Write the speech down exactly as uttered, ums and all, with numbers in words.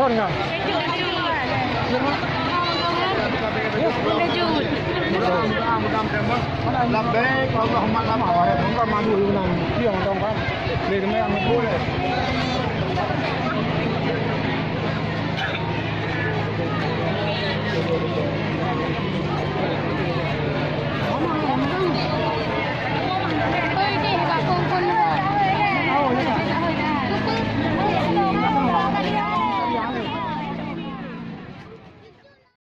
Phôn nyoe. Labbaik Allahumma labbaik. Bukan malu hiburan. Piang dong kan. Lé, demi yang boleh.